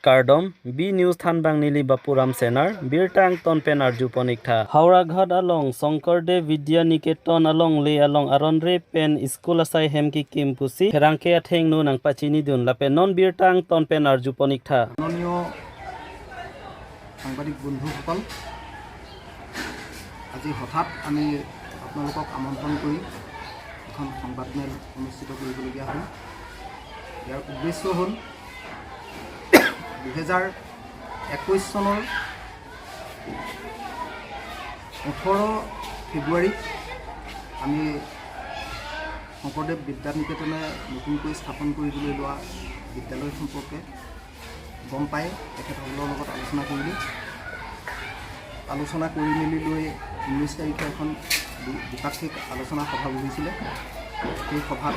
Kardom, B News Thanbang Nili Bapuram Senar, Birtang Tonpen Arju Ponikta. Howraghat along Sankardev Vidya Niketan along Le along Aronre Pen School Asai Hemki Kim Pusi, Herangke Atheng Nu Nang Pachini Dun Lapen Non Birtang Tonpen Arju Ponikta. মাননীয় সাংবাদিক বন্ধুসকল, আজি হঠাৎ আমি আপোনালোকক আমন্ত্ৰণ কৰি এখন সংবাদমেল অনুষ্ঠিত কৰিবলগীয়া হ'ল। ইয়াৰ উদ্দেশ্য হ'ল 2021 চনৰ 18 ফেব্ৰুৱাৰীত আমি শংকৰদেৱ বিদ্যা নিকেতনে নতুনকৈ স্থাপন কৰিবলৈ লোৱা বিদ্যালয় সম্পৰ্কে গম পাই তেখেতসকলৰ লগত আলোচনা কৰিলোঁ। আলোচনা কৰি মেলি লৈ 19 তাৰিখে এখন দ্বিপাক্ষিক আলোচনা সভা বহিছিলে। সেই সভাত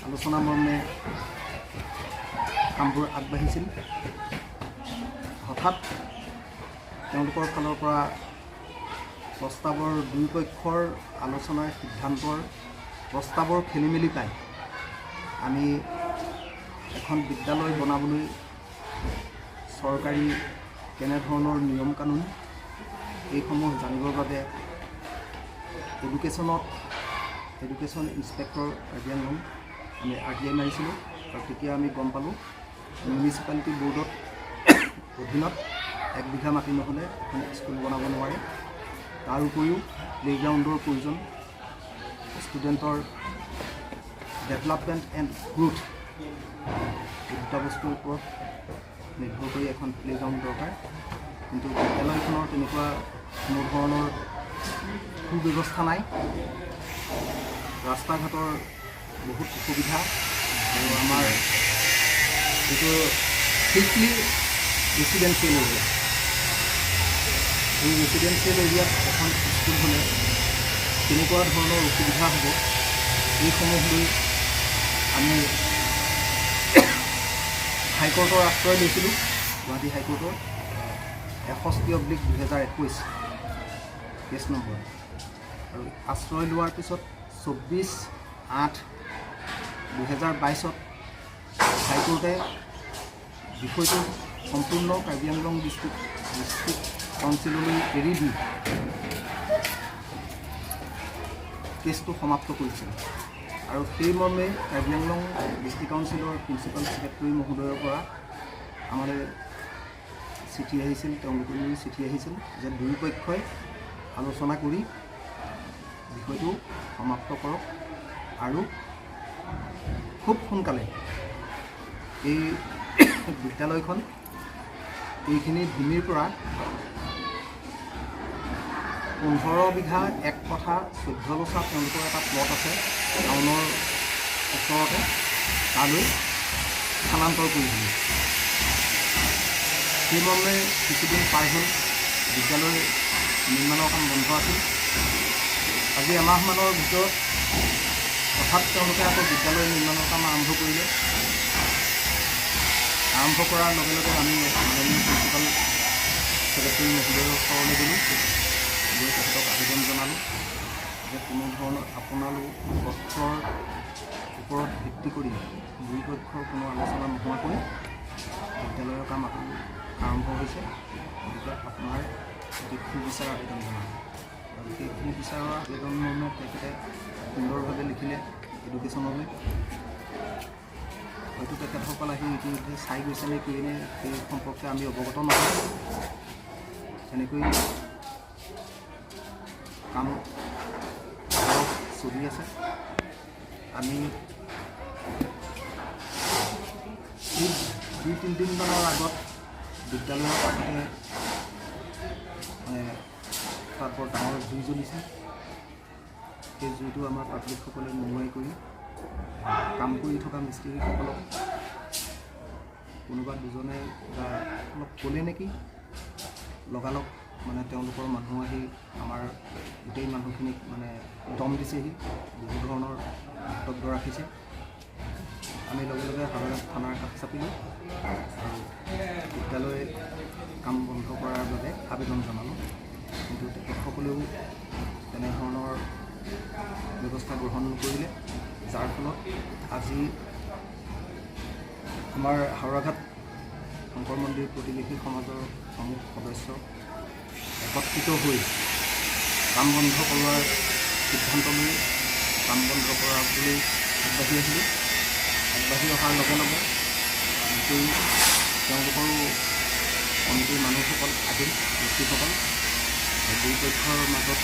আলোচনা মৰ্মে কামবোৰ আগবাঢ়িছিল। হঠাৎ তেওঁলোকৰ ফালৰ পৰা প্ৰস্তাৱৰ, দুয়োপক্ষৰ আলোচনাৰ সিদ্ধান্তৰ প্ৰস্তাৱৰ খেলি মেলি পাই আমি এখন বিদ্যালয় বনাবলৈ চৰকাৰী কেনেধৰণৰ নিয়ম কানুন, এইসমূহ জানিবৰ বাবে এডুকেশ্যন ইনস্পেক্টৰ কাৰ্বি আংলং আমি আৰটিআই মাৰিছিলোঁ আৰু তেতিয়া আমি গম পালোঁ, মিউনিচিপালিটি বৰ্ডত অধীনত 1 বিঘা মাটি নহ'লে এখন স্কুল বনাব নোৱাৰে। তাৰ উপৰিও প্লে'গ্ৰাউণ্ডৰ প্ৰয়োজন, ষ্টুডেণ্টৰ ডেভেলপমেণ্ট এণ্ড গ্ৰোথ, এই দুটা বস্তুৰ ওপৰত নিৰ্ভৰ কৰি এখন প্লে'গ্ৰাউণ্ড দৰকাৰ। কিন্তু বিদ্যালয়খনৰ তেনেকুৱা কোনো ধৰণৰ সু ব্যৱস্থা নাই, ৰাস্তা ঘাটৰ বহুত অসুবিধা আৰু আমাৰ যিটো ষ্ট্ৰিক্টলি ৰেচিডেঞ্চিয়েল এৰিয়া, এই ৰেচিডেঞ্চিয়েল এৰিয়াত এখন স্কুল হ'লে কেনেকুৱা ধৰণৰ অসুবিধা হ'ব, এইসমূহ লৈ আমি হাইকোৰ্টৰ আশ্ৰয় লৈছিলোঁ। গুৱাহাটী হাইকোৰ্টৰ 61/2021 কেছ নম্বৰ। আৰু আশ্ৰয় লোৱাৰ পিছত 24/8/2022ত হাইকোৰ্টে বিষয়টো সম্পূৰ্ণ কাৰ্বি আংলং ডিষ্ট্ৰিক্ট ডিষ্ট্ৰিক্ট কাউন্সিললৈ এৰি দি কেছটো সমাপ্ত কৰিছিল। আৰু সেই মৰ্মে কাৰ্বি আংলং ডিষ্ট্ৰিক্ট কাউন্সিলৰ প্ৰিন্সিপাল ছেক্ৰেটাৰী মহোদয়ৰ পৰা আমালৈ চিঠি আহিছিল, তেওঁলোকলৈ চিঠি আহিছিল যে দুয়োপক্ষই আলোচনা কৰি বিষয়টো সমাপ্ত কৰক আৰু খুব সোনকালে এই বিদ্যালয়খন এইখিনি ভূমিৰ পৰা 15 বিঘা 1 কঠা 14 লোচা তেওঁলোকৰ এটা প্লট আছে টাউনৰ ওচৰতে, তালৈ স্থানান্তৰ কৰি দিলে। সেইমৰ্মে কিছুদিন পাৰ হ'ল, বিদ্যালয় নিৰ্মাণৰ কাম বন্ধ আছিল। আজি এমাহমানৰ ভিতৰত হঠাৎ তেওঁলোকে আকৌ বিদ্যালয় নিৰ্মাণৰ কাম আৰম্ভ কৰিলে। আৰম্ভ কৰাৰ লগে লগে আমি মাননীয় প্ৰিন্সিপাল ছেক্ৰেটাৰী মহোদয়ৰ ওচৰলৈ গ'লোঁ। গৈ তেখেতক আবেদন জনালোঁ যে কোনো ধৰণৰ আপোনালোক পত্ৰৰ ওপৰত ভিত্তি কৰি দুই পক্ষৰ কোনো আলোচনা নোহোৱাকৈ বিদ্যালয়ৰ কাম আকৌ আৰম্ভ হৈছে, গতিকে আপোনাৰ এটি সুবিচাৰ আবেদন জনালোঁ। আৰু সেই সুবিচাৰৰ আবেদন মৰ্মে তেখেতে সুন্দৰভাৱে লিখিলে এডুকেশ্যনলৈ। হয়তো তেখেতসকল আহি ইতিমধ্যে চাই গৈছে নে কি নে, সেই সম্পৰ্কে আমি অৱগত নহয়। এনেকৈ কাম ধৰক চলি আছে। আমি এই 2-3 দিনমানৰ আগত বিদ্যালয়ৰ কাষতে মানে তাত বৰ ডাঙৰ জুই জ্বলিছিল। সেই জুইটো আমাৰ পাব্লিকসকলে নুমুৱাই কৰি কাম কৰি থকা মিস্ত্ৰীসকলক কোনোবা দুজনে বা অলপ ক'লে নেকি, লগালগ মানে তেওঁলোকৰ মানুহ আহি আমাৰ গোটেই মানুহখিনিক মানে দম দিছেহি, বহু ধৰণৰ বক্তব্য ৰাখিছে। আমি লগে লগে হাওৰাঘাট থানাৰ কাষ চাপিলোঁ আৰু বিদ্যালয় কাম বন্ধ কৰাৰ বাবে আবেদন জনালোঁ। কিন্তু তেখেতসকলেও তেনেধৰণৰ ব্যৱস্থা গ্ৰহণ নকৰিলে, যাৰ ফলত আজি আমাৰ হাওৰাঘাট শংকৰ মন্দিৰ প্ৰতিবেশী সমাজৰ সমূহ সদস্য একত্ৰিত হৈ কাম বন্ধ কৰোৱাৰ সিদ্ধান্ত লৈ কাম বন্ধ কৰাবলৈ আগবাঢ়ি আহিলোঁ। আগবাঢ়ি অহাৰ লগে লগে গোটেই তেওঁলোকৰো কমিটিৰ মানুহসকল আহিল, ব্যক্তিসকল। দুই পক্ষৰ মাজত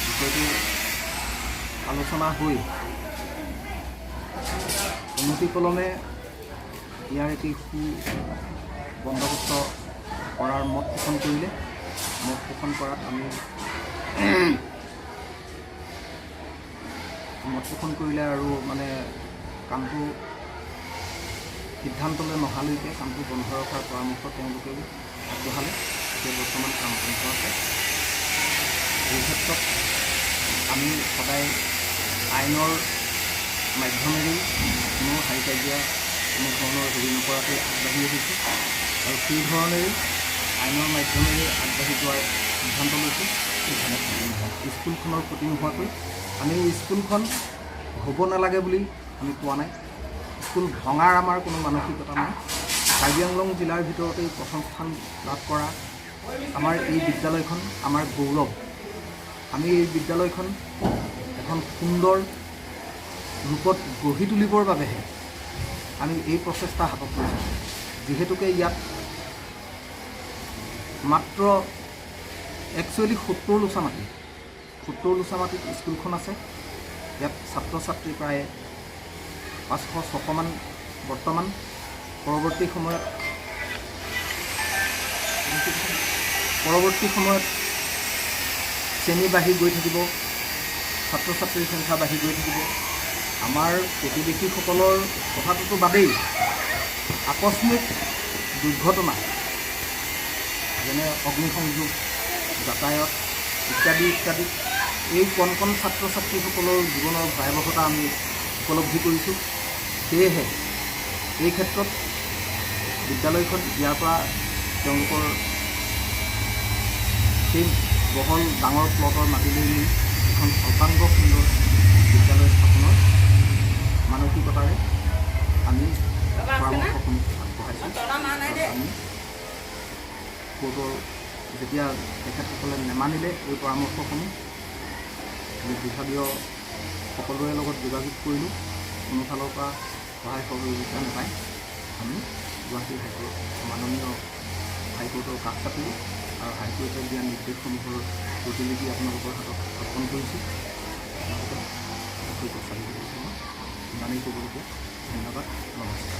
বিষয়টো আলোচনা হৈ অনতিপলমে ইয়াৰ এটি সু বন্দোবস্ত কৰাৰ মত পোষণ কৰিলে। মত পোষণ কৰাত আমি মত পোষণ কৰিলে আৰু মানে কামটো সিদ্ধান্তলৈ নহালৈকে কামটো বন্ধ ৰখাৰ পৰামৰ্শ তেওঁলোকেও আগবঢ়ালে। এতিয়া বৰ্তমান কাম বন্ধ আছে। এই ক্ষেত্ৰত আমি সদায় আইনৰ মাধ্যমেৰেই কোনো হাই কাজিয়া, কোনো ধৰণৰ হেৰি নকৰাকৈ আগবাঢ়ি আহিছোঁ আৰু সেই ধৰণেৰেই আইনৰ মাধ্যমেৰে আগবাঢ়ি যোৱাৰ সিদ্ধান্ত লৈছোঁ। স্কুলখনৰ ক্ষতি নোহোৱাকৈ আমি স্কুলখন হ'ব নালাগে বুলি আমি কোৱা নাই। স্কুল ভঙাৰ আমাৰ কোনো মানসিকতা নাই। কাৰ্বি আংলং জিলাৰ ভিতৰতেই প্ৰথম স্থান লাভ কৰা আমাৰ এই বিদ্যালয়খন আমাৰ গৌৰৱ। আমি এই বিদ্যালয়খন এখন সুন্দৰ ৰূপত গঢ়ি তুলিবৰ বাবেহে আমি এই প্ৰচেষ্টা হাতত লৈছোঁ। যিহেতুকে ইয়াত মাত্ৰ একচুৱেলি 70 লোচা মাটি, 70 লোচা মাটিত স্কুলখন আছে। ইয়াত ছাত্ৰ ছাত্ৰী প্ৰায় 500-600মান বৰ্তমান। পৰৱৰ্তী সময়ত শ্ৰেণী বাঢ়ি গৈ থাকিব, ছাত্ৰ ছাত্ৰীৰ সংখ্যা বাঢ়ি গৈ থাকিব। আমাৰ প্ৰতিবেশীসকলৰ কথাটোতো বাদেই, আকস্মিক দুৰ্ঘটনা যেনে অগ্নিসংযোগ, যাতায়াত ইত্যাদি ইত্যাদিত এই কণ কণ ছাত্ৰ ছাত্ৰীসকলৰ জীৱনৰ ভয়াৱহতা আমি উপলব্ধি কৰিছোঁ। সেয়েহে এই ক্ষেত্ৰত বিদ্যালয়খন ইয়াৰ পৰা তেওঁলোকৰ সেই বহল ডাঙৰ প্লটৰ মাটিলৈ নি এখন সৰ্বাংগ সুন্দৰ বিদ্যালয় স্থাপনৰ মানসিকতাৰে আমি পৰামৰ্শসমূহ আগবঢ়াইছোঁ। আৰু আমি কোৰ্টৰ যেতিয়া তেখেতসকলে নেমানিলে এই পৰামৰ্শসমূহ, আমি বিভাগীয় সকলোৰে লগত যোগাযোগ কৰিলোঁ। কোনো ফালৰ পৰা সহায় সহযোগিতা নাপায় আমি গুৱাহাটী হাইকোৰ্ট, মাননীয় হাইকোৰ্টৰ কাষ চাপিলোঁ আৰু হাইকোৰ্টে দিয়া নিৰ্দেশসমূহৰ প্ৰতিলিপি আপোনালোকৰ হাতত অৰ্পণ কৰিছোঁ। আপোনালোকে বিষয়টো চাই দিব। ইমানেই ক'বলগীয়া। ধন্যবাদ, নমস্কাৰ।